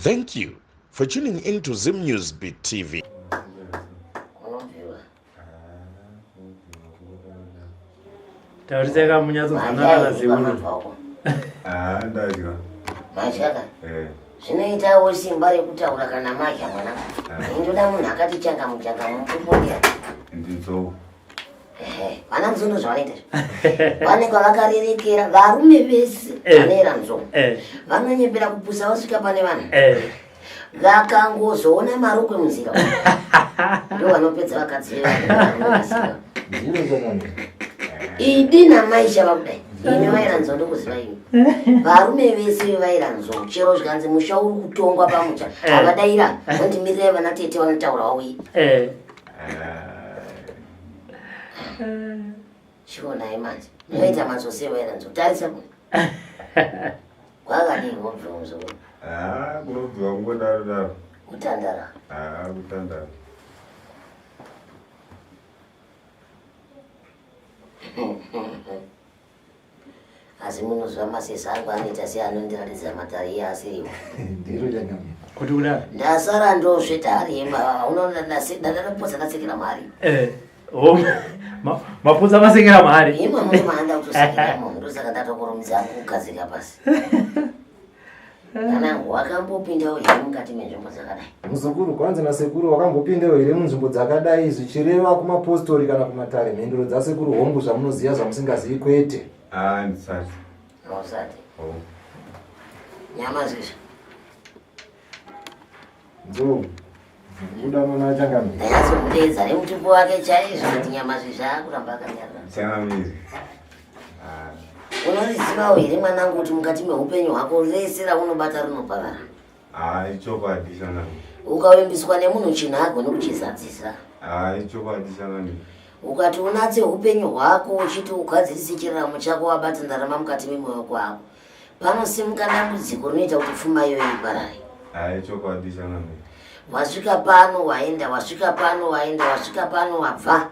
Thank you for tuning in to Zim News Beat TV. Taurisai kamunyatsozwanana nasekuru. Ah, ndadya. Madyaka. Eh. Zvinoitawo simba rekutaura kana madya mwana. Ah. Ndoda munhu akati changamu changamu kupondera. Ndinzou. Vana nzou ndozvavanoita izvo. Vanenge vakarerekera varume vese Eh. vanoera nzou. Eh. Vanonyepera kupusa vasvika pane vanhu. Eh. Vakangozoona marokwe munzira. Ndo vanopedza vakadzi vevanhu. Idi namai chava kudai. Imi vaira nzou ndokuziva imi. Varume vese vaira nzou chero zvikanzi musha uri kutongwa pamucha. Eh. Havadaira vondimirirai vana tete vanotaura vauye. Eh. Chionai manje. Munoita matsotsi evaira nzou. Tarisa kuno. Kwakadii kunobviwa muzukuru? Ah, kunobviwa kungodaro daro. Kutandara. Ah, kutandara. Asi munoziva masesa angu anoita seanondiratidza matare iye asiriwo. Ndiro changamire. Kuti kudaro. Ndasara ndosveta hari yema. Unoona ndapotsa ndasekera mari. Eh. Oh. Maputsa masekera mari. Imwe mune maanda kutosekera munhu ndosaka ndatokurumidza kugadzika pasi. Kana wakambopindawo here mukati menzvimbo dzakadai? Muzukuru, kwanzi nasekuru wakambopindawo here munzvimbo dzakadai zvichireva kumapostori kana kumatare? Mhinduro dzasekuru hongu, zvamunoziva zvamusingazivi kwete. Ah, ndisati. Hausati. Oh. Nyama zizvi. Nzou, kudanana achangamire. Ndanyatsomudeedza nemutupo wake chaizvo kuti nyama zizvi akuramba akanyarara. Changamire. Ah, Unorizivawo here mwanangu kuti mukati meupenyu hwako rese raunobata rinoparara? ah, ichokwadi changamire. Ukavimbiswa nemunhu chinhu haagoni kuchizadzisa. Ah, ichokwadi changamire. Ukati unatse upenyu hwako uchiti ugadzirise chiraramo chako wabata ndarama mukati memwoyo wako, panosimuka dambudziko rinoita kuti pfuma iyoyo iparare. Ah, ichokwadi changamire. Wasvika pano waenda, wasvika pano waenda, wasvika pano wabva,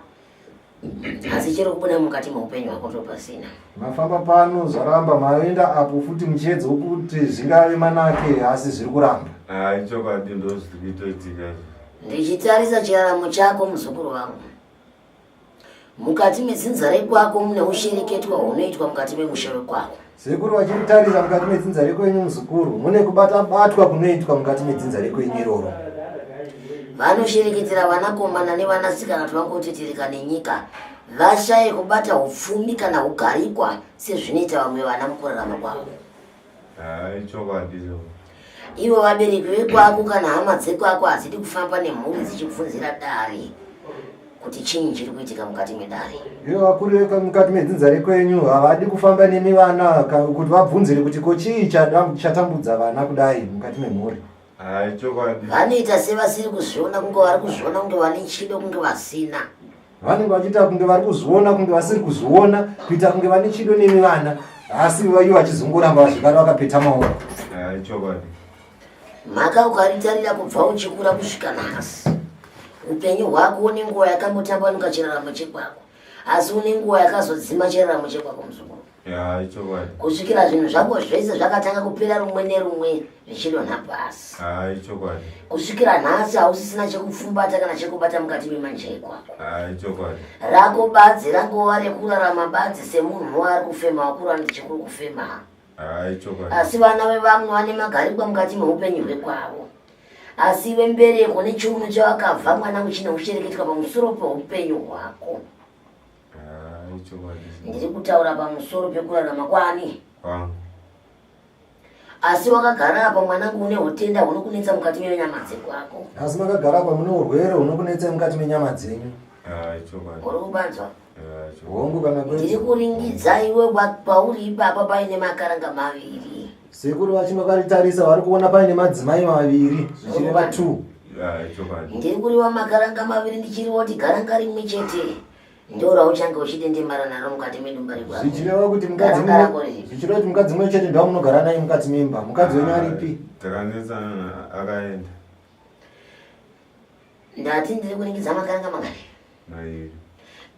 asi chiri kubuda mukati meupenyu hwako ndopasina. Mafamba pano zvaramba, maenda apo futi muchiedza kuti zvingave manake asi zviri kuramba. Ah, ichokwadi ndozviri kuitoitika izvo. Ndichitarisa chiraramo chako muzukuru wangu, mukati medzinza rekwako mune ushereketwa hunoitwa mukati memusha wekwako. Sekuru vachikutarisa mukati medzinza rekwenyu muzukuru, mune kubata batwa kunoitwa mukati medzinza rekwenyu iroro. Vanoshereketera vanakomana nevanasikana kuti vangotetereka nenyika, vashaye kubata upfumi kana ugarikwa sezvinoita vamwe vana mukurarama kwavo. Ah, ichokwadi icho. Ivo vabereki vekwako kana hama dzekwako hadzidi kufamba nemhuri dzichibvunzira dare kuti chinyi chiri kuitika mukati medare. Ivo vakuru vemukati medzinza rekwenyu havadi kufamba nemi vana kuti vabvunzire kuti ko chii chatambudza vana kudai mukati memhuri. Ah, ichokwadi. Vanoita sevasiri kuzviona kunge vari kuzviona kunge vane chido kunge vasina. Vanenge vachiita kunge vari kuzviona kunge vasiri kuzviona, kuita kunge vane chido nemi vana, asi ivo vachizongoramba zvekare vakapeta maoko. Ah, ichokwadi. Mhaka ukaritarira kubva uchikura kusvika nhasi, upenyu hwako une nguva yakambotambanuka chiraramo chekwako, asi une nguva yakazodzima chiraramo chekwako muzukuru. Ya, ichokwadi. Kusvikira zvinhu zvako zvese zvakatanga kupera rumwe nerumwe zvichidonha pasi. Ah, ichokwadi. Kusvikira nhasi hausisina chekupfumbata kana chekubata mukati memanje ekwako. Ah, ichokwadi. Rako badzi rangova rekurarama badzi semunhu ari kufema wakura ndichikuri kufema. Ah, ichokwadi. Asi vana vevamwe vane magarikwa mukati meupenyu hwekwavo. Asi iwe mbereko nechiuno chawakabva mwanangu chine ushereketwa pamusoro peupenyu hwako. Ah, ichokwadi. Ndiri kutaura pamusoro pekurarama kwani? Kwangu. Asi wakagara apa mwanangu une hutenda hunokunetsa mukati menyama dzekwako. Asi makagara apa mune urwere hunokunetsai mukati menyama dzenyu. Ah, ichokwadi. Uri kubanzwa? Ah, ichokwadi. Hongu kana kwete. Ndiri kuringidza iwe pauri ipapa paine makaranga maviri. Sekuru vachingokaritarisa vari kuona paine madzimai maviri zvichireva 2. Ah, ichokwadi. Ndiri kuriwa makaranga maviri ndichiriwa kuti garanga rimwe chete. Ndiro rauchange uchidendemara naro mukati medumba rekwako. Zvichireva kuti mukadzi Garanga rako riri. zvichireva kuti mukadzi mumwe chete ndiwo munogara naye mukati memba. Mukadzi wenyu aripi? Takanetsana akaenda. Ndati ndiri kuringidza makaranga mangani? Mairi.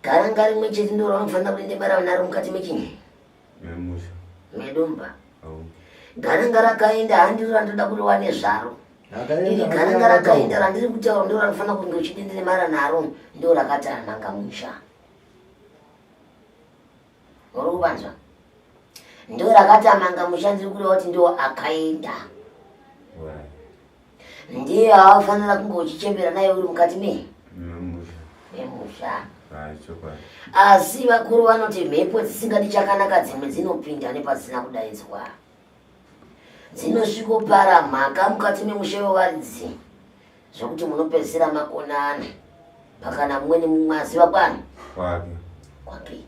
Garanga rimwe chete ndiro raunofanira kudendemara naro mukati mechinyi? Memusha. Medumba. Oh. Garanga rakaenda handiro randoda kuriwa nezvaro. Iri garanga rakaenda randiri kutaura ndo ranofanira kunge uchidendemara naro, ndo rakatananga musha. Uri kubanzwa? Ndo rakatamanga musha, ndiri kureva kuti ndo akaenda. Ndiye awafanira kunge uchichembera naye uri mukati me memusha. Asi vakuru vanoti mhepo dzisingadi chakanaka dzimwe dzinopinda nepasina kudaidzwa. Dzinosvikopara mhaka mukati memusha wevaridzi zvekuti munopedzisira makonana pakana mumwe nemumwe aziva kwani kwake.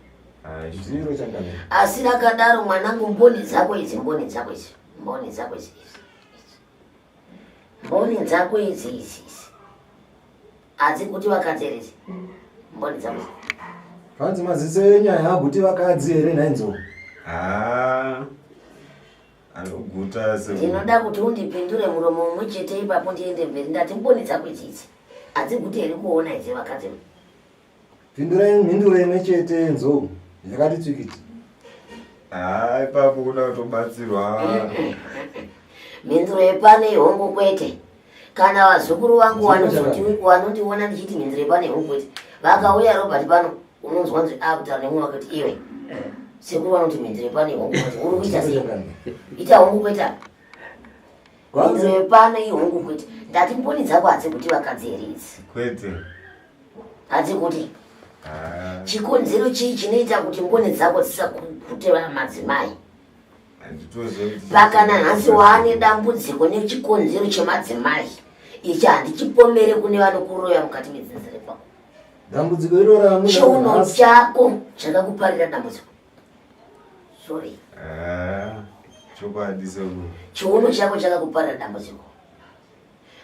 Asi rakadaro mwanangu, mboni dzako idzi, mboni dzako idzi, mboni dzako idzi, mboni dzako idzi idzi idzi hadziguti vakadzi here idzi? Mboni dzako idzi. Hanzi maziso enyu aya haguti vakadzi here nhai Nzou? Haa, anoguta se. Ndinoda kuti undipindure muromo mumwe chete ipapo ndiende mberi. Ndati mboni dzako idzi idzi hadziguti here kuona idzi vakadzi? Pindurai mhinduro imwe chete Nzou, yakati tsvikiti. Haa, ipapo kuda kutobatsirwa. Mhinduro yepano ihongo kwete. Kana vazukuru vangu vanondiona ndichiti mhinduro yepano ihongo kwete, vakauya Robert pano unonzwa nzi akutaura nemumwe wake kuti iwe sekuru vanoti mhinduro yepano ihongo kwete, uri kuita sei? Ita hongo kwete. Mhinduro yepano ihongo kwete. Ndati mboni dzako hadziguti vakadzi here idzi? Kwete. Hadziguti. Chikonzero chii chinoita kuti mboni dzako dzisakute madzimai? Pakana nhasi waane dambudziko nechikonzero chemadzimai ichi, handichipomere kune vanokuroya mukati medzinza rekwako. Dambudziko iro ramuda Chiuno nhasi. chako chakakuparira dambudziko. Sorry. Chokwadi sekuru. Chiuno chako chakakuparira dambudziko.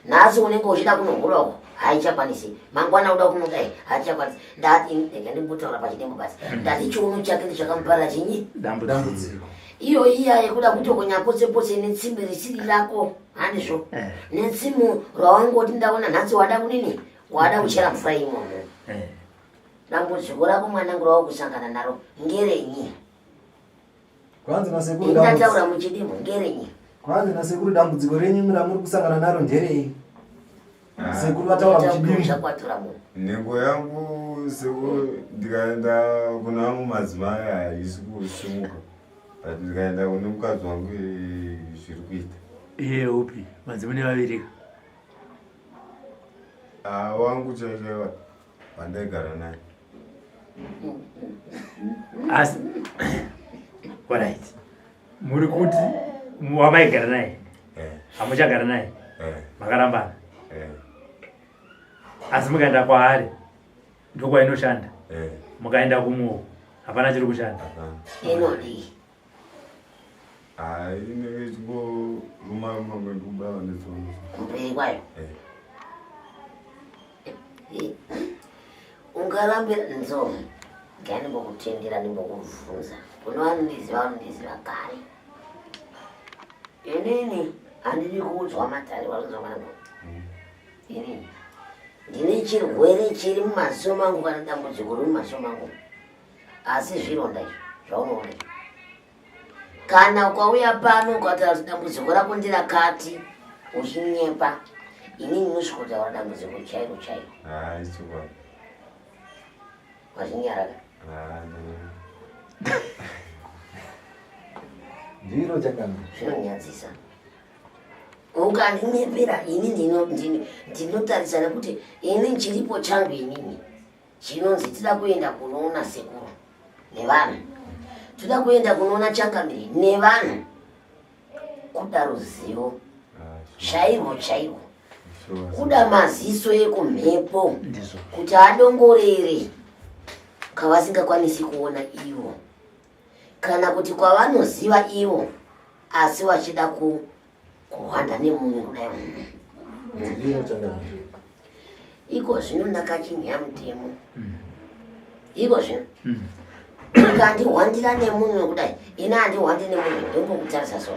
Nhasi unenge uchida kunohura uko haichakwanisi, mangwana uda kunodai haichakwanisi. Ndati rega ndimbotaura pachidembo basi. Ndati chiuno chake ndichakamuparira chinyi? Dambudziko. Iyo iya yekuda kutokonya potse potse netsimbe risiri rako, handizvo? Netsimu rawangoti ndaona nhasi wada kunini, wada kuchera mvura imomo. Dambudziko rako mwanangu rawakusangana naro ngerenyi? Kwanzi nasekuru Ndataura dambudziko. muchidimbu ngerenyi? Kwanzi nasekuru dambudziko renyu ramuri kusangana naro nderei? Sekuru vataura muchidimbu. Chakwatura munhu. Nhengo yangu sekuru, ndikaenda kuna amwe madzimai haisi kusimuka, but ndikaenda kune mukadzi wangu zviri kuita. Iye upi? Madzimai nevaviri. Ah, wangu chaichaiwa wandaigara naye. Asi alright, muri kuti wamaigara naye hamuchagara naye? Makarambana? Asi mukaenda kwaari ndokwainoshanda? Mukaenda kumuo hapana chiri kushanda? Hapana. Inodii? Hai, inenge ichingoruma ruma ngekubawa netsono. Kumberi kwayo. Ungarambira nzo ngandimbokutendera, ndimbokubvunza. Kune vanondiziva, vanondiziva kare. Inini handidi kuudzwa matare, vanonzwa mwanangu. Inini ndine chirwere chiri mumaziso mangu kana dambudziko riri mumaziso mangu, asi zvironda izvi zvaunoona izvi, kana ukauya pano ukataura kuti dambudziko rako nderakati, uchinyepa. Inini ndinotsvikotaura dambudziko chairo chairo. Hai, chokwadi. Wazvinyarara. Ah, Ndiro chakanaka. Zvinonyadzisa ukandinyepera. Ini ndinotarisa nekuti ini chiripo changu inini chinonzi tida kuenda kunoona sekuru nevanhu, toda kuenda kunoona changamire nevanhu, kuda ruzivo chairwo chairwo, kuda maziso ekumhepo Ndizvo. kuti adongorere kavasingakwanisi kuona ivo, kana kuti kwavanoziva ivo asi vachida kuhwanda nemumwe kudai. Ndiro chakanaka. Iko zvino ndakachinja mutemo. Iko zvino ukandihwandira nemunwe kudai, ini handihwandi nemunwe, ndongokutarisa so,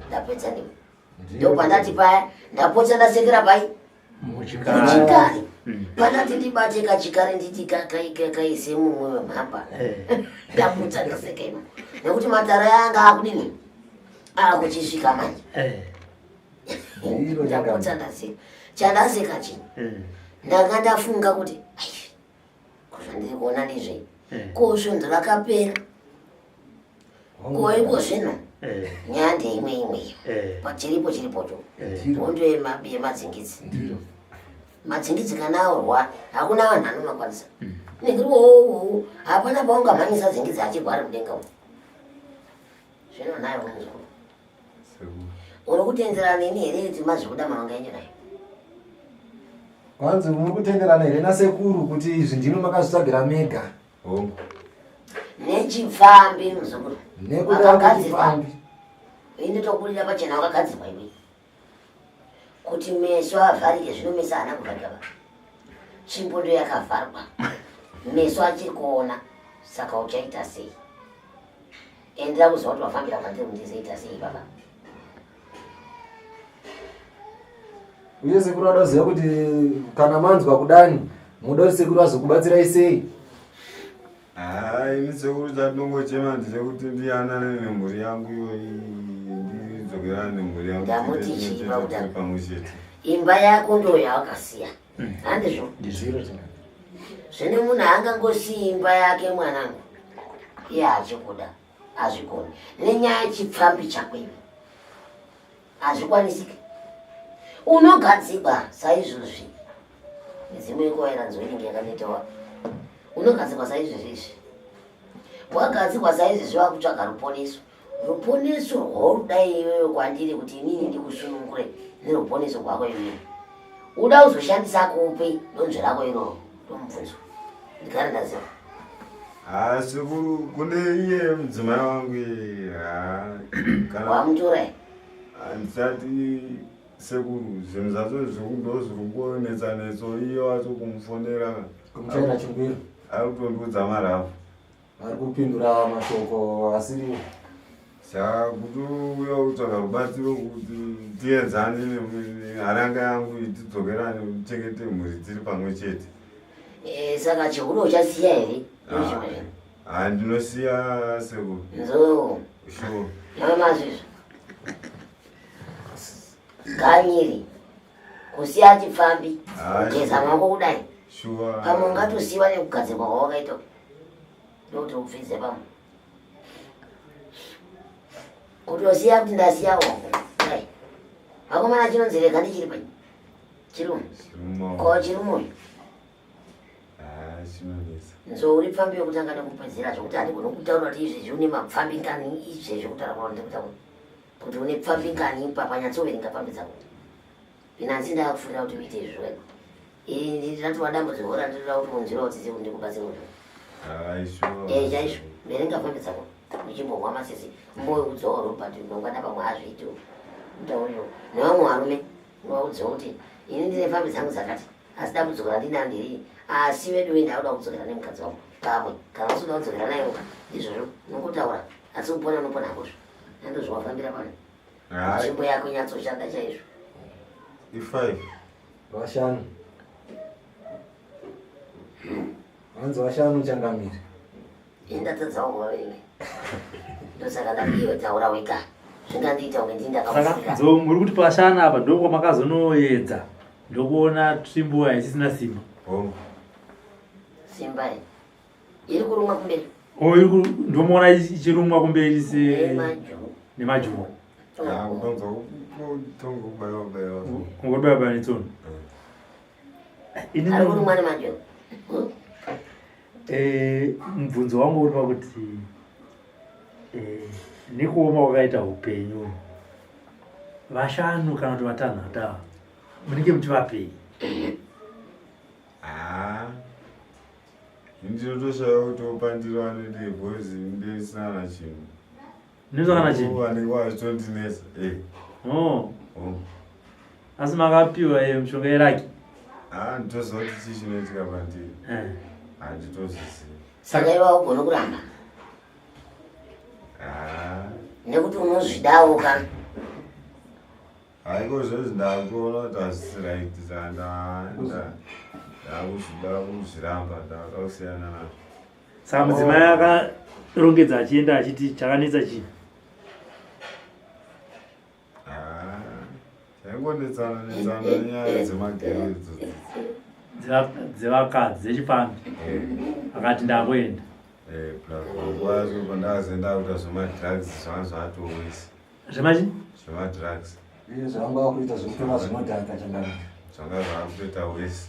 ndapedza newe. Ndopandati paya ndapotsa ndasekera pai? Muchikari. Muchikari. Pandati ndibate kachikari nditi kaise mumwe wemhamba, ndapotsa ndaseka imo, nekuti matara anga akudini, akuchisvika manje. Ndapotsa ndaseka. Chandaseka chii? Ndanga ndafunga kuti ai ko zvandiri kuona ndizvei? Ko svondo rakapera. Ko iko zvino nyaya ndeimwe imwe iyo. Pachiripo chiripocho. Hondo yemadzingidzi. Madzingidzi kana aurwa hakuna vanhu anomakwanisa. Nekuti wowowo hapana paungamhanyisa dzingidzi achigwara mudenga umu. Zvino nayo muzukuru. Uri kutenderana neni here kuti mazvikuda mavanga enyu nayo? Kwanzi muri kutenderana here nasekuru kuti izvi ndimi makazvitsvagira mega? Hongu. Nechipfambi muzukuru. Nekuda Wakagadzirwa. kwechipfambi. Ini tokurira pachena wakagadzirwa iwe. Kuti meso avharike zvino meso haana kuvharika ba. Tsvimbo ndo yakavharwa. Meso achiri kuona saka uchaita sei? Endera kuziva kuti wafambira kwandiri kuti ndizoita sei baba. Uye sekuru vada kuziva kuti kana manzwa kudani muda kuti sekuru vazokubatsirai sei? Haa ini sekuru chandinongochema ndechekuti ndiyanane nemhuri yangu iyoyi ndidzokerane nemhuri yangu Ndamuti tiite chii chimwe pakuda? chete pamwe chete. Imba yako ndo yawakasiya. Handizvo? Ndizvo changa. Zvino munhu haangangosiyi imba yake mwanangu. Iye achikuda hazvikoni. Nenyaya yechipfambi chako iwe. Hazvikwanisiki. Unogadzikwa saizvozvi. Midzimu yekuvaira nzou inenge yakanoitawa. Unogadzikwa saizvozvi izvi. Wagadzikwa saizvozvi wakutsvaga ruponeso. Ruponeso rwaurudai iwewe kwandiri kuti inini ndikusunungure neruponeso rwako iwewe. Uda kuzoshandisa kupi donzvo rako iroro ndomubvunzo. Ndigare ndaziva. Haa sekuru kune iye mudzimai wangu iye haa kana Wamutora here? handisati sekuru zvinhu zvacho ndo zviri kungonetsa netso iye wacho kumufonera Kumuchaira chingwiro. ari kutondiudza marafu. Vari kupindura mashoko asiriwo. Saka kutouya kutsvaga rubatsiro kuti tienzane neharanga yangu tidzokerane tichengete mhuri tiri pamwe chete. Saka chihure uchasiya here? Haa ndinosiya sekuru. Nzou. Sure. Mama zvizvo. Ganyiri. Kusiya chipfambi. Kugeza maoko kudai. Sure. Pamwe ungatosiyiwa nekugadzirwa kwawakaita. Ndokuti upfidze pamwe. Kutosiya kuti ndasiya wako. Kudai. Vakomana chinonzi rega ndichiri pai. Chirume. Chirume. Ko chirume uyu. Haa chinonetsa. Nzou uri pfambi yekutanga nekupedzera zvekuti handigoni kutaura kuti izvezvi une mapfambi ngani izvezvi kutaura kwauri ndikutaura kuti une pfambi ngani ipapa nyatsoverenga pfambi dzako. Inanzi ndakufurira kuti uite izvo wega. Iri ratova dambudziko randinoda kuti unzwira kuti sei ndikubatsire kuti. Haa sure. Chaizvo verenga pfambi dzako uchimbomwa masese mboudzawo Robert mangwana pamwe hazviitiwo. Mutauriro nevamwe varume uvaudzewo kuti ini ndine pfambi dzangu dzakati asi dambudziko randinaro nderiri asi veduwe ndakuda kudzokera nemukadzi wangu pamwe kana usikuda kudzokera naye ndizvozvo unongotaura asi kupona unopona hakozvo andozvawafambira pano. Nzvimbo yako inyatsoshanda chaizvo. I5. Vashanu. Vanzi vashanu changamire. Ini ndatadzawo kuvaverenga. Ndosaka ndati taura wega. Zvingandiita kunge ndini Saka ndakamufunga. nzou muri kuti pashanu apa ndokwamakazonoedza ndokuona tsvimbo haisisina simba. Hongu. Simba here? Iri kurumwa kumberi. Oh, ndomuona ichirumwa kumberi se Nemajuwo. nemajuwo. Haa kutonzwa kutonga kubaiwa baiwa. Kungobaiwa baiwa netsono. Ini Ari kurumwa nemajuwo. Mubvunzo wangu uri pakuti nekuoma kwakaita upenyu vashanu kana kuti vatanhatu ava munenge muchivapei? Haa ndinotoshaya kuti opandira vanodei because ndisina kana chinhu. Ndisina kana chinhu? Vanenge vachitondinetsa. Oh. Oh. Asi makapiwa mishonga yeraki? Haa nditoziva kuti chii chinoitika pandiri. Handitozizivi. Saka iwe haugoni kuramba? Haa. Nekuti unozvidawo ka? Haiko zvezvi ndakuona kuti hazvisi right saka ndakuzvida kuzviramba ndakada kusiyana nazvo. Saka mudzimai akarongedza achienda achiti chakanetsa chii? Haa, Taingonetsana netsana nenyaya dzemagere idzodzo. Dzevakadzi dzechipfambi. Eh. Akati ndakuenda. Eh, plus panguva yacho pandakazoenda kuita zvemadrugs zvanga zvatowesi. Zvemachi? Zvemadrugs. Iye zvavanga vakuita zvekutora zvinodhaka changamire. Zvanga zvakutoita wesi.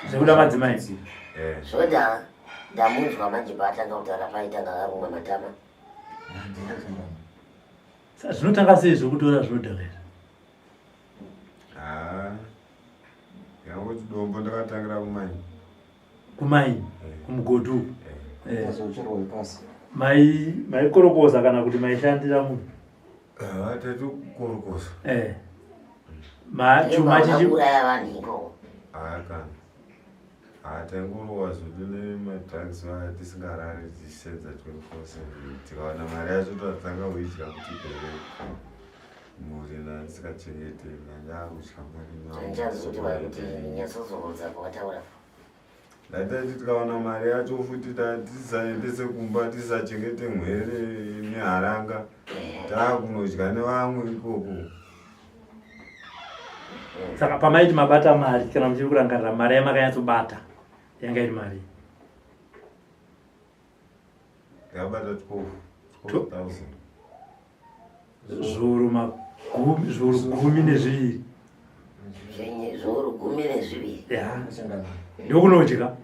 Zvekuda madzimai. Eh. Zvoda ndamunzwa manje paatanga kutaura paitanga akarumwa matama. Saka zvinotanga sei zvekutora zvinodhaka izvi? Haa. Ndikangoti dombo ndakatangira kumaini. Kumaini? Eh. Kumugodhi uku? Eh. Eh. Azocherwa wepasi. Mai maikorokoza kana kuti maishandira munhu? Ah, taitokorokoza. Eh. Ma chuma chichi Uraya vanhu ikoko. Haa kana. Haa taingorowa zvedu nemadrugs vaya tisingarari tichisenza 24/7 tikawana mari yacho tatanga kuidya kuti ipere. Mhuri ndandisingachengete ndandakudya mari Handichazi kuti vari kuti nyatsozorodza pawataura. Ndatati tikawana mari yacho futi tatisaendese kumba tisachengete mhwere neharanga taakunodya nevamwe ikoko. Saka pamaiti mabata mari kana muchiri kurangarira mari yamakanyatsobata yanga iri mari? Ndakabata 12,000. Zviuru magumi, zviuru 12. Zviuru 12. Ya. Ndokunodya.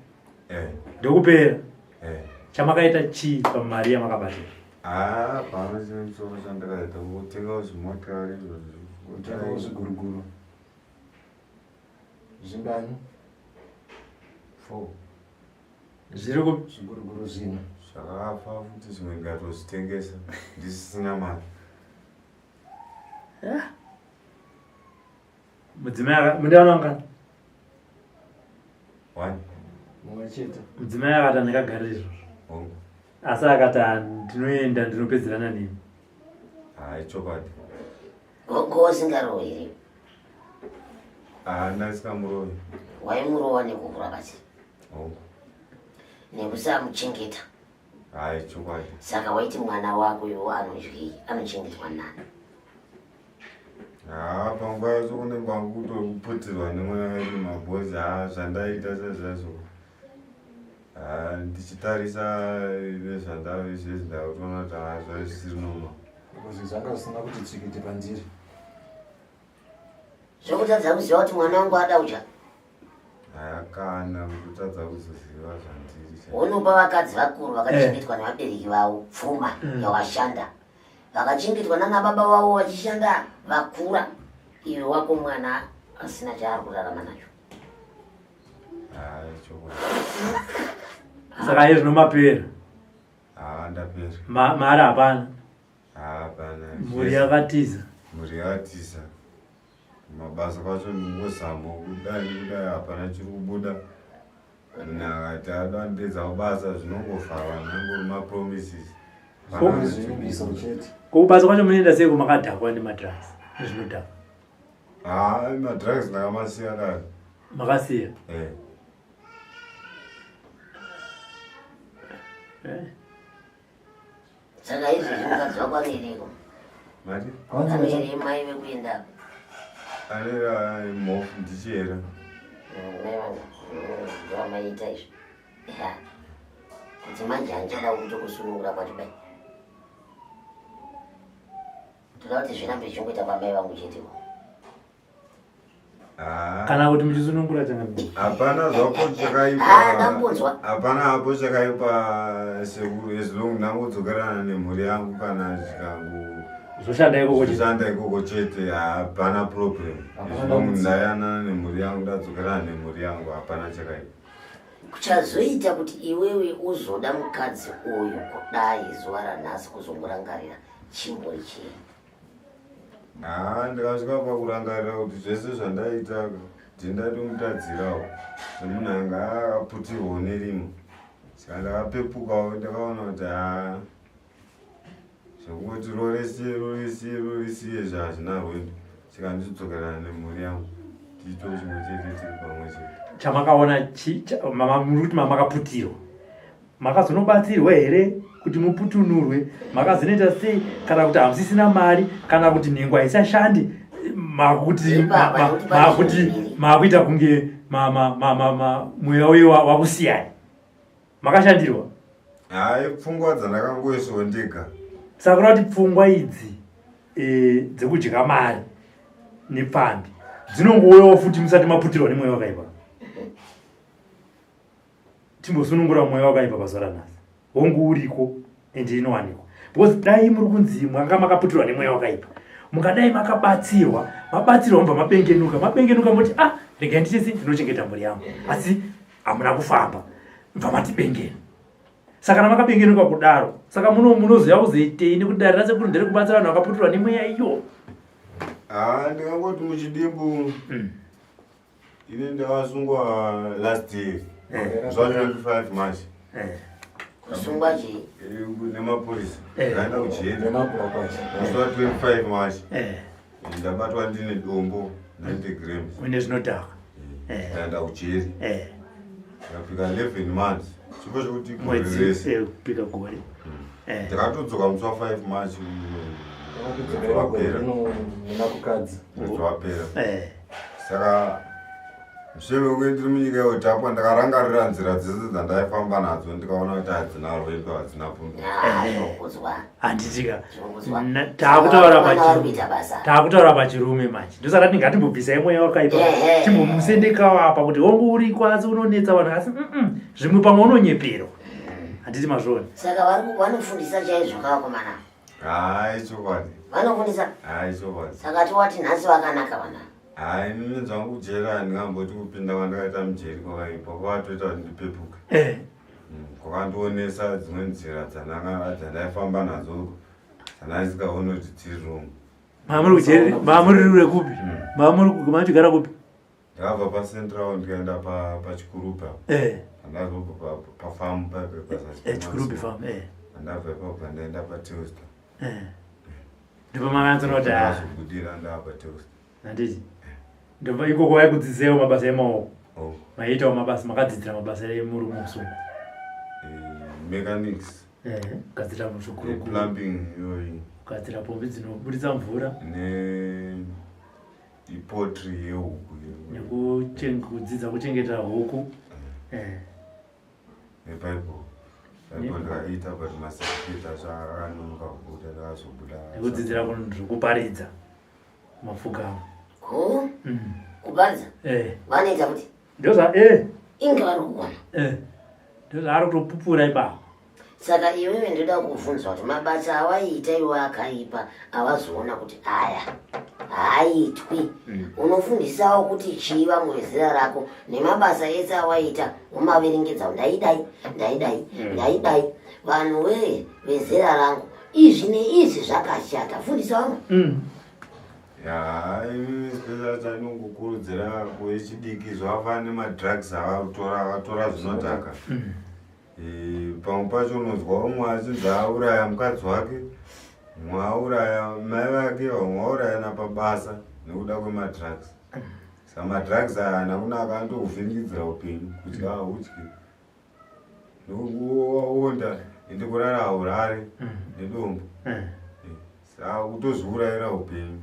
Eh. Ndokupera. Eh. Chamakaita chii pamari yamakabata? Ah, pano chine musoro chandakaita kutenga zvimotokari izvozvo. Kutenga zviguruguru. Zvingani? 4. Zviri ku zviguruguru zvina. Zvakafa futi zvimwe ndikatozvitengesa ndisisina mari. Yeah. Mudzimai aka mune vana vangani? 1. Mumwe chete. Mudzimai akati handingagariri izvozvo. Hongu. Asi akati ndinoenda ndinopedzerana nemi. Hayi chokwadi. Gogo usingarovi here? Haana isingamurovi. Waimurova nekuhura basi. Hongu. Nekusamuchengeta. Hayi chokwadi. Saka waiti mwana wako iwo anodyei? Anochengetwa nani? Haa panguva yacho kune kwangu kutoputirwa nemweya wedu mabhozi haa zvandaita sezvazvo. Haa ndichitarisa nezvandave izvezvi ndakutoona kuti haa zvave zvisiri normal. Because zvanga zvisina kuti tsvikiti pandiri. Zvekutadza kuziva kuti mwana wangu ada kudya. Haa kana kutadza kuzoziva zvandiri. Unopa vakadzi vakuru vakachengetwa nevabereki vavo pfuma yawashanda. Vakachengetwa nana baba vavo vachishanda vakura. Iwe wako mwana asina chaari kurarama nacho. Haa chokwadi. Saka iye zvino mapera. Haa ndapera. Mari hapana. Haa hapana. Mhuri yakatiza. Mhuri yakatiza. Mabasa kwacho ndingozama kudai kudai hapana chiri kubuda. Munhu akati ada ndedza kubasa zvinongovharwa nangori mapromises. Zvivimbiso chete. Ko kubasa kwacho munoenda sei kumakadhakwa nemadrugs nezvinodhakwa? Haa madrugs ndakamasiya kare. Makasiya? Eh. Eh. Saka izvezvi mukadzi wako anoereko? Mati? Anoere mai vekuenda. Anera mhofu ndichiera. Mai vangu ndovamaita izvi. Ya. Kuti manje handichada kutokusunungura kwacho bai. Toda kuti zvirambe zvichingoita kwamai vangu chete. Haa. Kana kuti muchisunungura changamire. Hapana zvako chakaipa. Ah, ndambonzwa. Hapana hapo chakaipa sekuru as long ndangodzokerana nemhuri yangu kana zvikango Zvoshanda ikoko chete. Zvoshanda ikoko chete hapana problem. Hapana As long dambudziko. ndayanana nemhuri yangu ndadzokerana nemhuri yangu hapana chakaipa. Kuchazoita kuti iwewe uzoda mukadzi uyu kudai zuva ranhasi kuzomurangarira chimbori chii? Haa ndikasvika pakurangarira kuti zvese zvandaita ndindatomutadzirawo semunhu anga akaputirwawo nerima. Saka ndakapepukawo ndakaona kuti haa zvekungoti roresiye roresiye roresiye zvazvina rwendo. Saka ndidzokerana nemhuri yangu tiitewo chimwe chete tiri pamwe chete. Chamakaona mama muri kuti mamakaputirwa. Makazonobatsirwa here kuti muputunurwe? Makazonoita sei kana kuti hamusisina mari kana kuti nhengo haisashandi? Makuti Ipapa, nekuti pane makuti zvinhu makuita kunge mweya uyu wakusiyai. Makashandirwa. Hayi, pfungwa dzandakangoiswa ndega. Saka kuda kuti pfungwa idzi dzekudya mari nepfambi dzinongouyawo futi musati maputirwa nemweya wakaipa. Timbosunungura mweya wakaipa pazuva ranhasi. Hongu uriko ende inowanikwa, because dai muri kunzi mwanga makaputirwa nemweya wakaipa, mukadai makabatsirwa, mabatsirwa mubva mabengenuka, mabengenuka moti ah, regai ndichesi ndinochengeta mhuri yangu, asi hamuna kufamba, mubva mati bengenu. Saka kana makabengenuka kudaro, saka munoziva kuzoitei nekuti dare rasekuru ndere kubatsira vanhu vakaputirwa nemweya iyo? Ah, ndingangoti muchidimbu, ini ndakasungwa last year zuva 25 March. Kusungwa chii? Nemapurisa. Ndaenda kujeri Nemabhurakwachi. musi wa 25 March. Ndabatwa ndine dombo 90 grams. Uine zvinodhaka. Ndaenda kujeri, ndikapika 11 months, chipo chekuti gore Mwedzi rese. Kupika gore. Ndakatodzoka musi wa 5 March. Kudzokera gore rino muna Kukadzi. Mwedzi wapera. Saka mushure mekunge ndiri munyika yeutapwa, ndakarangarira nzira dzese dzandaifamba nadzo, ndikaona kuti hadzina rwendo, hadzina pundo. Ah, zvinokudzwa. Handitika. Zvinokudzwa. Taakutaura Vana vari pachirume. kuita basa. Taakutaura pachirume manje, ndosaka ti ngatimbobvisai mweya wakaipa. Timbomusendekawo apa kuti hongu uriko, asi unonetsa vanhu, asi zvimwe pamwe unonyeperwa. Handiti mazvona? Saka vanofundisa chaizvo kavakomana? Hai, chokwadi. Vanofundisa. Hai, chokwadi. Saka tiwati nhasi vakanaka vana? Hai, inini zvangu kujeri handingamboti kupinda kwandakaita mujeri kwakaipa, kwakatoita kuti ndipepuke. Kwakandionesa dzimwe nzira dzandaifamba nadzo dzandaisingaoni kuti dziri wrong. Mamuri kujeri, mamuri rure kupi? Mamuri machigara kupi? Ndakabva paCentral ndikaenda paChikurubi apo. Andazobva pafamu paipe. Chikurubi farm. Andabva ipapo ndaenda paTelstar. Ndipo makanzona kuti ah, Ndazobudira ndaa paTelstar. Handiti ndobva ikoko vaikudzidzisaiwo mabasa emaoko? Oh. Maiitawo mabasa, makadzidzira mabasa emuri mumusungwa? Mechanics. Kugadzira zvikurukuru. Plumbing iyoyi. Kugadzira pombi dzinobuditsa mvura. Ne ipoultry yehuku. Nekudzidza kuchengeta huku. Nebible, Bible ndakaita, but macertificate acho akanonoka kubuda, ndakazobuda. Nekudzidzira zvekuparidza mapfugamo. Ko kuparidza? Eh. Vanoita kuti Ndozva eh. Inge vari kugona. Ndozvaari kutopupura ipapo. Saka iwewe ndoda kuvhunzwa kuti mabasa awaiita iwe akaipa awazoona kuti aya haaitwi, unofundisawo kuti chii vamwe vezera rako nemabasa ese awaita umaverengedza, ndaidai, ndaidai, ndaidai, vanhu wee vezera rangu, izvi neizvi zvakashata, fundisa vamwe? Ya, ini special chandinongokurudzira kuvechidiki, zvakafanana nemadrugs avakutora, akatora zvinodhaka. Pamwe pacho unonzwa umwe achinzi auraya mukadzi wake, mumwe auraya mai vake, vamwe vaurayana pabasa nekuda kwemadrugs. Saka madrugs aya haana kunaka, anotokuvhiringidzira upenyu, kudya haudyi, nekuonda, ende kurara haurare nedombo. Saka kutozviurayira upenyu,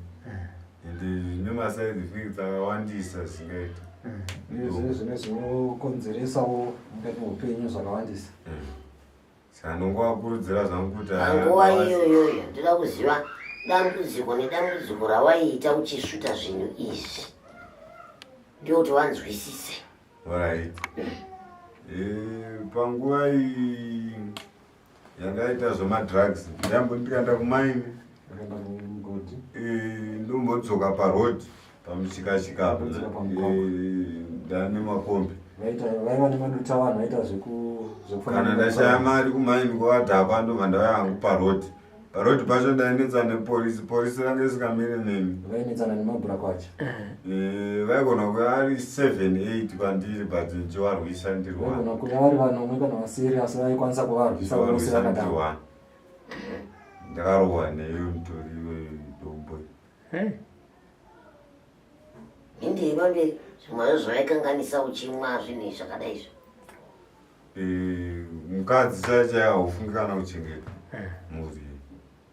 ende zvine maside effects akawandisa zvingaita. Zvine zvine zvinokonzeresawo mukati meupenyu zvakawandisa. Saka ndongovakurudzira zvangu kuti Panguva iyoyoyo ndoda kuziva dambudziko nedambudziko rawaiita uchisvuta zvinhu izvi, ndikuti vanzwisise. Alright. Panguva iyi yandaita zvemadrugs, ndamboti ndikaenda kumaini, Akaenda mumugodhi. Ndombodzoka paroad pamushikashika apo. Ndodzoka pamugwagwa. Ndane makombi. Vaita vaiva nemaduta, vanhu vaita zvekufanana. Kana ndashaya mari kumaini kwavadhakwa, ndobva ndauya hangu paroad. Paroad pacho ndainetsa nepolisi, polisi ranga isingamire neni. Vainetsana nemabhurakwacha. Vaigona kuva ari 7 8 kwandiri, but ndichivarwisa ndiri one. Vaigona kuva vari vanomwe kana vasere, asi vaikwanisa kuvarwisa vose. Ndichivarwisa ndiri Vakadaro. one. Ndakarohwa neyo mutori wedombo. Hindei pamberi, zvimwe zvavaikanganisa uchimwa zvinhu izvi zvakadai izvo. Mukadzi chai chai haufungi kana kuchengeta mhuri.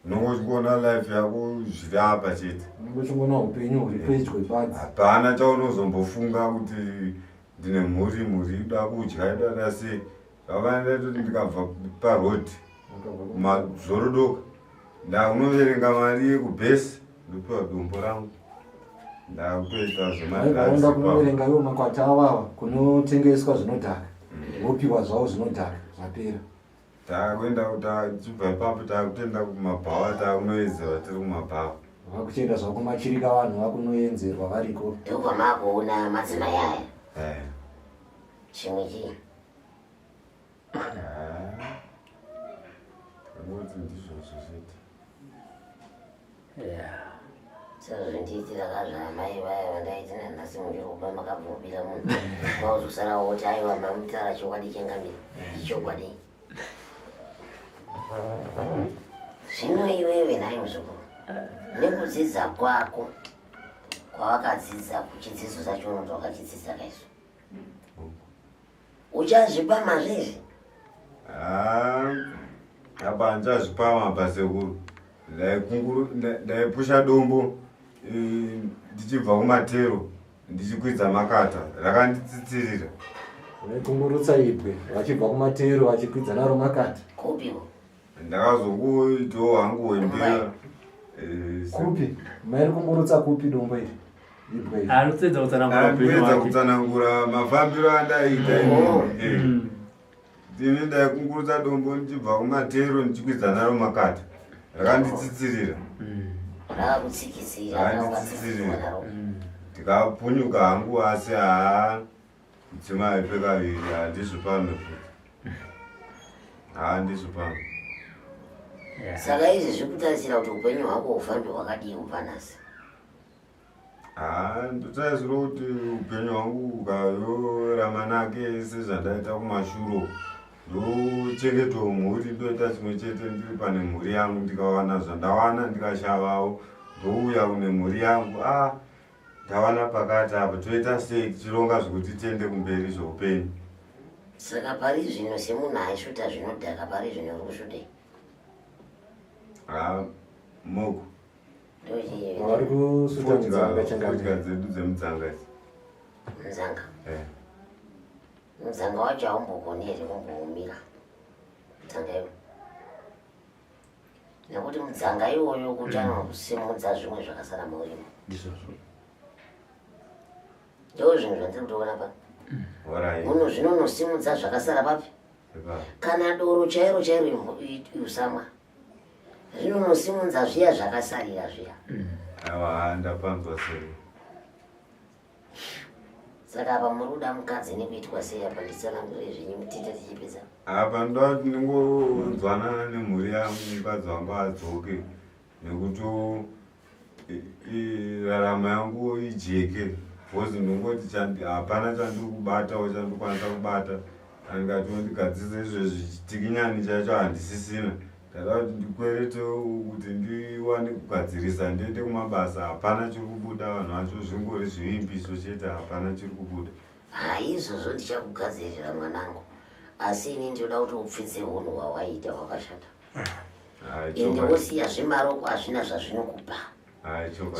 Unonge uchingoona life yako zviri apa chete. Unenge uchingoona upenyu huri pedyo ipadzi. Hapana chaunozombofunga kuti ndine mhuri, mhuri ida kudya ida sei. Zvakafanira kuti ndikabva paroad mazorodoka ndakunoverenga mari yekubhesi ndopiwa dombo rangu ndakutoita zvemaenda kunoverenga iwo makwati awawa kunotengeswa zvinodhaka mm. wopiwa zvavo zvinodhaka zvapera takuenda tachibva ipapo takutoenda kumabhawa takunoyedzerwa tiri kumabhawa vakuchienda zvavo kumachirika vanhu vakunoyenzerwa variko ndokwamakuona madzimai aya eh. chimwe chii Angoti ndizvozvo chete. Sezvindiitira kazvaamai vaya vandaiti nanhasi muchiropa makabvumira munhu mauzosara woti aiwa mamutara chokwadi chengamira ichokwadi zvino iwewe nhai muzukuru nekudzidza kwako kwawakadzidza kuchidzidzo chacho unonzi wakachidzidza kaisu Uchazvipama zvezvi? Ah, apa handichazvipama apa sekuru. Ndaikunguru ndaipusha dombo eh, ndichibva kumatero ndichikwidza makata rakanditsitsirira. Vaikungurutsa ibwe vachibva kumatero vachikwidza naro makata. Kupiwo? Ndakazongoitawo hangu wembera. Eh, kupi? Mairi kungurutsa kupi dombo iri? Ibwe iri. Anotsedza kutsanangura upenyu Ndapedza hwake. kutsanangura mafambiro andaiita Oh. ini. Eh. Ndini ndaikungurutsa dombo ndichibva kumatero ndichikwidza naro makata. Rakanditsitsirira. Rakakutsikitsira, Rakanditsitsirira. rakakutsikitsira naro. Ndikapunyuka hangu asi haa Mudzimai pekaviri handizvipamhe futi. Handizvipamhe. Saka izvi zviri kutarisira kuti upenyu hwako hufambe hwakadii kubva nhasi? Haa ndotarisira kuti upenyu hwangu ukayoramanake sezvandaita kumashuro ndochengetawo mhuri ndoita chimwe chete ndiri pane mhuri yangu ndikawana zvandawana ndikashavawo ndouya kune mhuri yangu ah Tawana pakati apo toita sei tichironga zvekuti tiende kumberi zveupenyu. Saka pari zvino semunhu aisvuta zvinodhaka pari zvino uri kusvutei? Ah, moko. Ndochii? Vari kusuta mudzanga changamire. Fodya dzedu dzemudzanga idzi. Mudzanga? Eh. Mudzanga wacho haumbogoni here kumboumira? Mudzanga iwo. Nekuti mudzanga iwoyo kuti anosimudza zvimwe zvakasara maurimo. Ndizvozvo. Ndoo zvinhu zvandiri kutoona pa. Munhu zvinonosimudza zvakasara papi? Kana doro chairo chairo usamwa. Zvinonosimudza zviya zvakasarira zviya. Awa ndapanzwa sei. Saka apa muri kuda mukadzi nekuitwa sei apa nditsanangurei zvenyu mutite tichipedza. Apa ndoda kuti ndingonzwanana nemhuri yangu mukadzi wangu adzoke nekuti rarama yangu ijeke because ndongoti hapana chandiri kubatawo chandikwanisa kubata andikati ndigadzise izvezvi chitikinyani chacho handisisina Ndada kuti ndikwerete kuti ndiwane kugadzirisa ndiende kumabasa hapana chiri kubuda vanhu vacho zvingori zvivimbiso chete hapana chiri kubuda. Haizvozvo ndichakugadzirira mwanangu asi ini ndinoda kuti upfidze hunhu hwawaiita hwakashata ende wosiya zvemaroko hazvina zvazvinokupa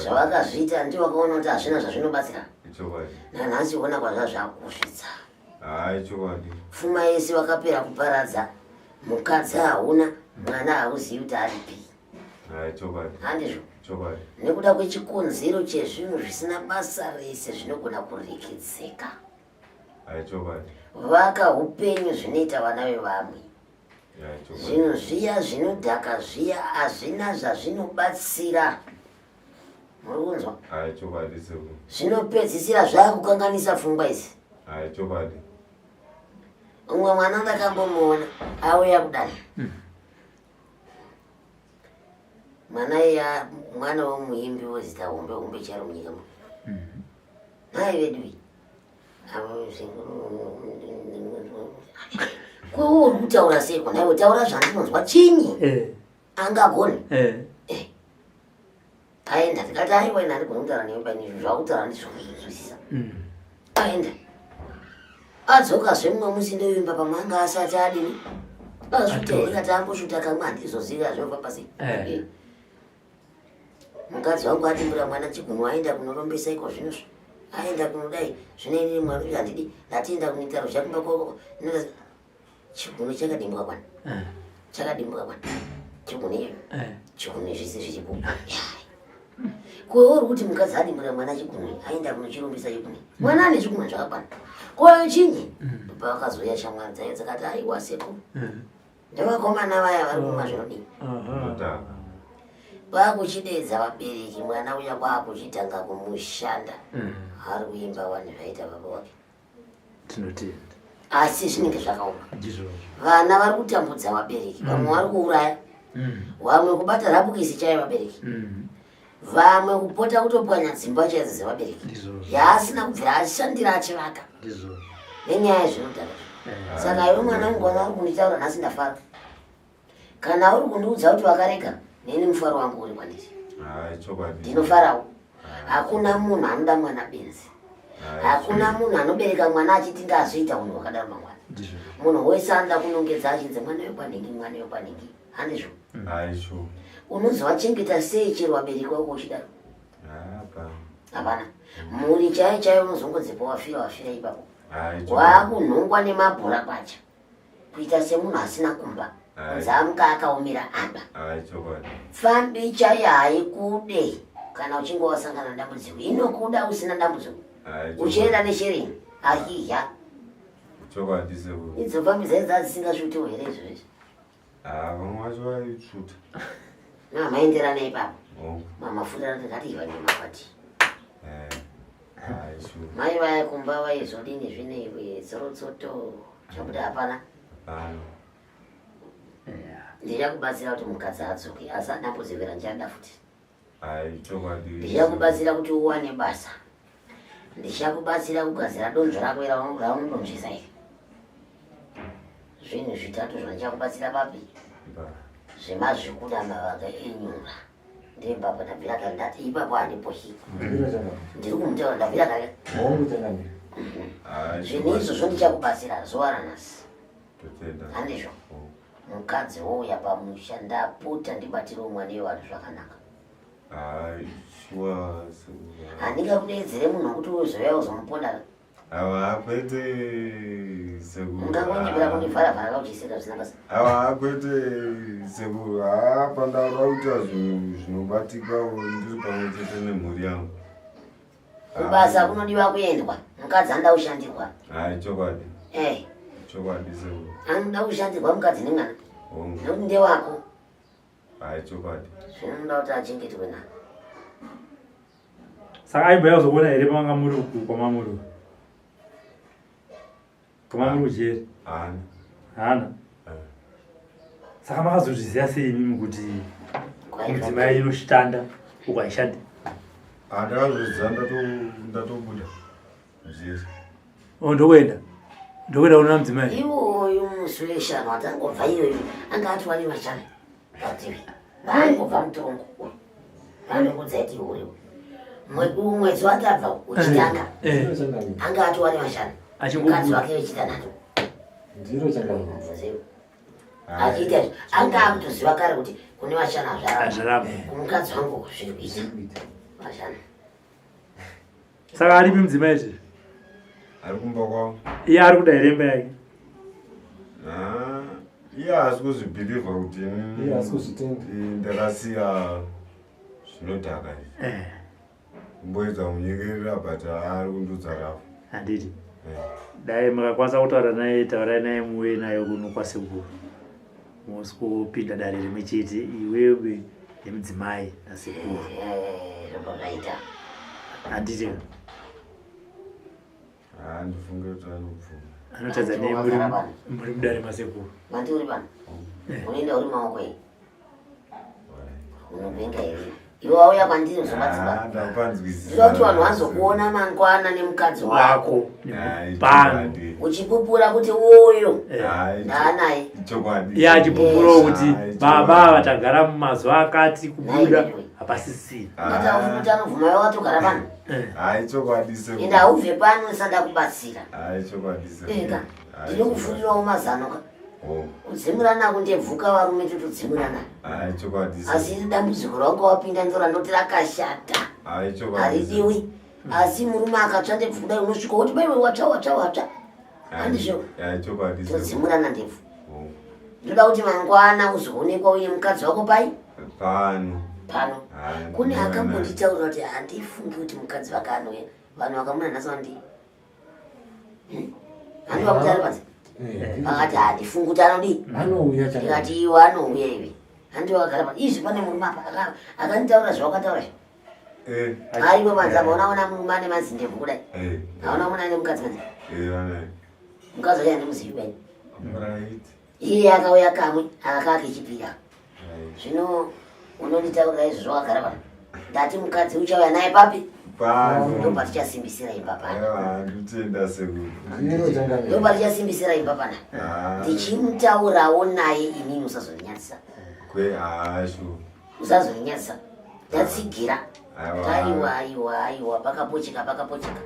zvawakazviita ndi wakaona kuti hazvina zvazvinobatsira nanhasi ona kwazvazvakusvitsa Pfuma yese wakapera kuparadza, mukadzi hauna, mwana hauzivi kuti aripi. Handizvo? Nekuda kwechikonzero chezvinhu zvisina basa rese zvinogona kurekedzeka. Vaka upenyu zvinoita vana vevamwe. Zvinhu zviya zvinodhaka zviya hazvina zvazvinobatsira. Muri kunzwa? Zvinopedzisira zvakukanganisa pfungwa idzi. Chokwadi. Umwe mwana ndakambomuona auya kudai. Mwana iya mwana wemuimbi wezita hombe hombe charo munyika muno. Nhai vedu iyi. Ko uri kutaura seiko nhaiwe taura zvandinonzwa chinyi? Eh. Angagone. Eh. Eh. Aenda ndikati aiwa ini handigoni kutaura newe paine zvinhu zvakutaura ndizvozvinzwisisa. Aenda. Adzokazve mumwe musi ndoimba pamwe anga asati adini. Asvuta here kati ambosvuta kamwe handizoziva zvinobva pasi. Eh. Eh. Mukadzi wangu atimbura mwana chigunwe aenda kunorombesa iko zvinozvo. Aenda kunodai zvino inini mwana uyu handidi ndatienda kunoita ruzha kumba kwako. Chigunwe chakadimbuka kwana. Eh. Chakadimbuka kwana. Chigunwe icho. Eh. Chigunwe zvese zviripo. Ko uri kuti mukadzi adimbura mwana chigunwe aenda kunochirumbisa chigunwe. Mwana ane chigunwe zvakakwana. Ko chinyi? Baba vakazouya shamwari dzayo dzakati aiwa sekuru. Eh. Ndevakomana vaya vari kumwa zvinodii. Aha. Kwakuchideedza vabereki mwana uya kwakuchitanga kumushanda. Ari kuimba wani zvaita baba wake. Tinotenda. Asi zvinenge zvakaoma. Ndizvozvo. Vana vari kutambudza vabereki, vamwe vari kuuraya, vamwe kubata rapukisi chaiyo vabereki, vamwe kupota kutopwanya dzimba chaidzo dzevabereki Ndizvozvo. yaasina kubvira ashandira achivaka Ndizvozvo. nenyaya yezvinodhaka. Eh. Saka iwe mwana wangu kana uri kunditaura nhasi ndafara, kana uri kundiudza kuti wakarega, neni mufaro wangu uri kwandiri, Hai, chokwadi. ndinofarawo. Hakuna munhu anoda mwana benzi, Hai, hakuna munhu anobereka mwana achiti ndazoita unhu hwakadaro mangwana. Ndizvozvo. Munhu wese anoda kunongedza achinzi mwana wekwanhingi, mwana wekwanhingi, handizvo? Hai, sure. Unozovachengeta sei chero vabereki vako uchidaro? Hapana. Hapana. Mhuri chaiyo chaiyo unozongodzipa wafira wafira ipapo. Hai, chokwadi. Wakunhongwa nemabhora kwacha kuita semunhu asina kumba. Hai. Kunzi amuka akaomera apa. Hai, chokwadi. Pfambi chaiyo haikude kana uchinge wasangana nedambudziko. Inokuda usina dambudziko. Hai, Uchienda chokwadi. neshereni ahihya. Chokwadi sekuru. Idzo pfambi dzaidzi dzadzisingasvutiwo here izvozvi? Ah, vamwe vacho vaitsvuta. Namaenderana ipapo. Oh. Mamafuta ndikati nyama kwati. Eh. Hai, sure. Mai vaya kumba vaizodini zvine tsorotsoto chabuda hapana. Hapana. Yeah. Ndichakubatsira kuti mukadzi adzoke asi adambudziko randichada futi. Hai, chokwadi. Ndichakubatsira kuti uwane basa. Ndichakubatsira kugadzira donzvo rako raunodonzvesa iri. Zvinhu zvitatu zvandichakubatsira papi Ba. zvemazvikuda mavanga enyura. Ndeipapo ndabvira kare ndati ipapo handiposhi. Ndiro changamire. Ndiri kumutaura ndabvira kare. Hongu changamire. Hai, Zvinhu chokwadi. izvozvo ndichakubatsira zuva ranhasi. Totenda. Handizvo. Oh. Mukadzi wouya pamusha ndapota ndibatirewo mwana wevanhu zvakanaka. Hai, sure sekuru. Handingakudeedzere munhu wekuti uzouya uzomuponda. Awa, kwete sekuru. Ungangonyepera kundivharavhara kauchiseka zvisina basa. Awa, kwete sekuru. Ha, pandauda kuita zvinhu zvinobatika ndiri pamwe chete nemhuri yangu. Kubasa kunodiwa kuendwa. Mukadzi anoda kushandirwa. Hai, chokwadi. Eh, Chokwadi sekuru. anoda kushandirwa mukadzi nemwana. Hongu. Nekuti ndewako. Hai, chokwadi. Zvinoda kuti achengetwe na. Saka aimbouya kuzokuona here pamanga muri uku kwamamuri? Kwamamuri kujeri. Haana. Haana. Eh. Saka makazozviziva sei imimi kuti mudzimai inoshanda uku haishandi? Ah, ndakazviziva ndatobuda mujeri. Oh, ndokuenda. Ndokuenda kunoona mudzimai. Iwoyu musi weshanu atangobva iyoyo anga atova nevashanu vativi. Vangobva mutorongo uyu. Vanokudza iti iwoyo. Mwedzi watabva uchitanga Eh. Ndiro changamire. anga atova nevashanu. Achingobuda. Mukadzi wake wechitanhatu. Ndiro changamire. Mubvunzewo. Achiita izvi anga akutoziva kare kuti kune vashanu hazvaramba. Hazvaramba. Kumukadzi wangu zviri kuita. Zviri kuita. Vashanu. Saka aripi mudzimai izvi? Ari kumba kwavo. Iye ari kuda here imba yake? Ah, iye haasi kuzvibhilivha kuti Iye haasi kuzvitenda. ndakasiya zvinodhaka izvi. Eh. Kumboedza kumunyengerera but ari kundudza rafu. Handiti. Eh. Dai makakwanisa kutaura naye taurai naye muve naye kuno kwasekuru. Musi kupinda dare rimwe chete iwewe nemudzimai nasekuru. Eh, zvobva zvaita. Handiti. Ah, ndifunge kuti anobvuma. Anotadza nei muri muri mudare masekuru. Mandi uri pano. Unoenda uri maoko ei. Wai. Unopenga here? Iwe wauya kwandiri uzobatsirwa. Ah, ndapanzwisisa. Ndinoda kuti vanhu vazokuona mangwana nemukadzi wako Wako Hai, nepano. chokwadi. uchipupura kuti uyu Eh. Hai, ndaanaye. chokwadi. Iye achipupurawo kuti Hai, baba chokwadi. vatagara mumazuva akati kubuda Nai, hapasisina. Ungati kuti anobvuma iwe watogara pano. Eh. Hai, chokwadi sekuru. Ende haubve pano ndisada kubatsira. Hai, chokwadi sekuru. Eka Hai, ndinokufurirawo mazano ka. Oh. Kudzimurana kundebvuka varume totodzimurana. Hayi chokwadi. Asi dambudziko rwanga wapinda ndiro randoti rakashata. Hayi chokwadi. Haridiwi. Asi murume akatsva ndebvu kudai unosvika woti baiwe watsva watsva watsva. Handizvo. Hayi chokwadi. Todzimurana ndebvu. Oh. Ndoda kuti mangwana uzoonekwa uye mukadzi wako pai? Pano. Pano. Kune akambonditaurira kuti handifungi kuti mukadzi wake anouya. Vanhu vakamuna nhasi vandii. Handi vakuti ari panze. Vakati handifungi kuti anodii. Anouya chakadii. Ndikati iwe anouya iwe. Handi wakagara panze. Izvi pane murume apa akanditaura zvawakataura izvi. Eh. Aripo panze apa unaona murume ane mazindebvu kudai. Eh. Hauna muona ane mukadzi panze. Eh, Mukadzi wacho handimuzivi kwani. Right. Iye akauya kamwe akaka kechipiri apa. Right. Zvino unonditaurira izvo zvawagara pano. Ndati mukadzi uchauya naye papi? Pano. Ndopatichasimbisira imba pana. Aiwa, ndotenda sekuru. Ndiro changamire. Ndopatichasimbisira imba pana. Ah, Ndichimutaurawo naye inini usazondinyadzisa. Kwe hashu. Usazondinyadzisa. Ndatsigira. Aiwa. Aiwa aiwa aiwa pakapocheka pakapocheka.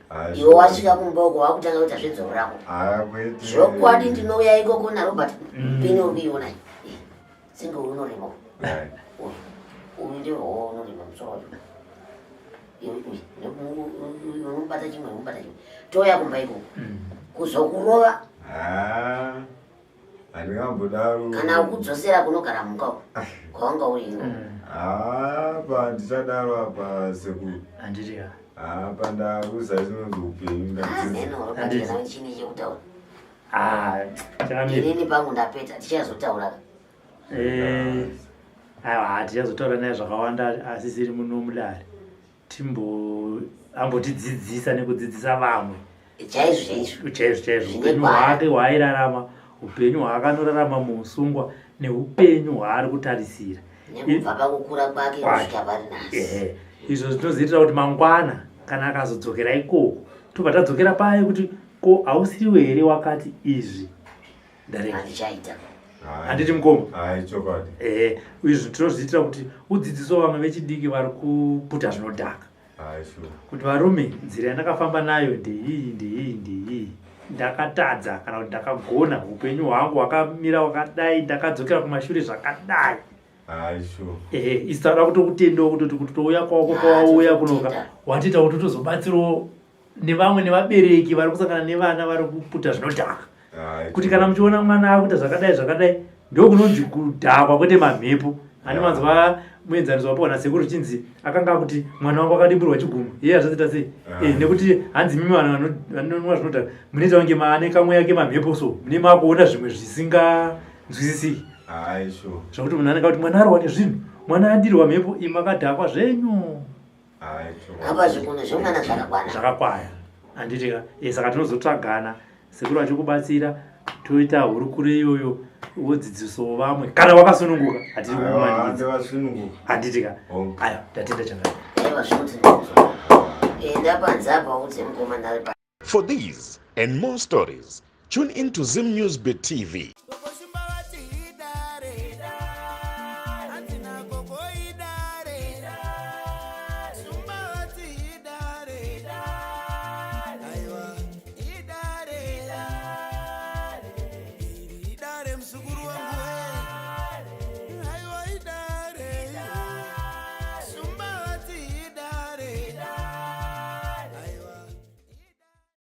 Hashu. Iwe wasvika kumba uko wakutanga kuita zvedzoro rako. Ah, kwete. Zvokwadi ndinouya ikoko naRobert. Pini uri kuiona iyi. Singe uyu unorema uyu. Right. Uyu. Uyu ndiwo unorema musoro wacho. Iwe uyu. Uyu unobata chimwe unobata chimwe. Touya kumba ikoko. Kuzokurova Ah. Handingambodaro. kana kukudzosera kunogara mhuka uko. Kwawanga uri iwe. Ah, pa ndichadaro apa sekuru. Handiti ka. Ah, pa ndakuza chinonzi upenyu ndadzidza. Amen. Robert kana chini chekutaura. Ah, changamire. Inini pangu ndapeta tichazotaura. Eh, aiwa hatichazotaura naye zvakawanda asisiri muno mudare. Timbo ambotidzidzisa nekudzidzisa vamwe. Chaizvo chaizvo. Chaizvo chaizvo. Zvine Upenyu gwara. hwake hwaairarama, upenyu hwaakanorarama muusungwa neupenyu hwaari kutarisira. Nekubva pakukura kwake Kwake. kusvika pari nhasi. Ehe. Izvo zvinozoitira kuti mangwana kana akazodzokera ikoko tobva tadzokera paye kuti ko hausiriwe here wakati izvi ndarega. Handichaita. Handiti mukoma? Hayi chokwadi. Ehe, izvi tinozviitira kuti udzidzisewo vamwe vechidiki vari kuputa zvinodhaka. Hayi sure. Kuti varume, nzira yandakafamba nayo ndeiyi, ndeiyi, ndeiyi. Ndakatadza kana kuti ndakagona, upenyu hwangu hwakamira hwakadai, ndakadzokera kumashure zvakadai. Hayi sure. Ehe, isu tauda kutokutendawo kutoti kuti touya kwako kwawauya kunoka, watiita kuti utozobatsirawo nevamwe nevabereki vari kusangana nevana vari kuputa zvinodhaka. Kuti kana muchiona mwana akuita zvakadai zvakadai, ndokunonzi kudhakwa kwete mamhepo. Ani manzwa muenzaniso wapiwa nasekuru chinzi akanga akuti mwana wangu akadimburwa chigumwe iye azvazoita sei? Nekuti hanzi mimi vanhu vanonwa zvinodhaka munoita kunge maane kamweya kemamhepo so mune makuona zvimwe zvisinganzwisisiki. Hayi sure. Zvakuti munhu anenge akuti mwana arohwa nezvinhu, mwana adirwa mhepo, imi makadhakwa zvenyu. Hayi sure. Apa zvikunwe zvemwana zvakakwana. Zvakakwaya. Handiti ka? Saka tinozotsvagana sekuru vachikubatsira toita hurukuro iyoyo wodzidzisawo vamwe kana wakasununguka hatiri kukumanikidza. Ndakasununguka. Handiti ka? Hongu. Ayo, ndatenda changamire. Aiwa zvinotendwa. Enda panze apa udze mukoma ndari pa. For these and more stories, tune in to Zim News Bit TV.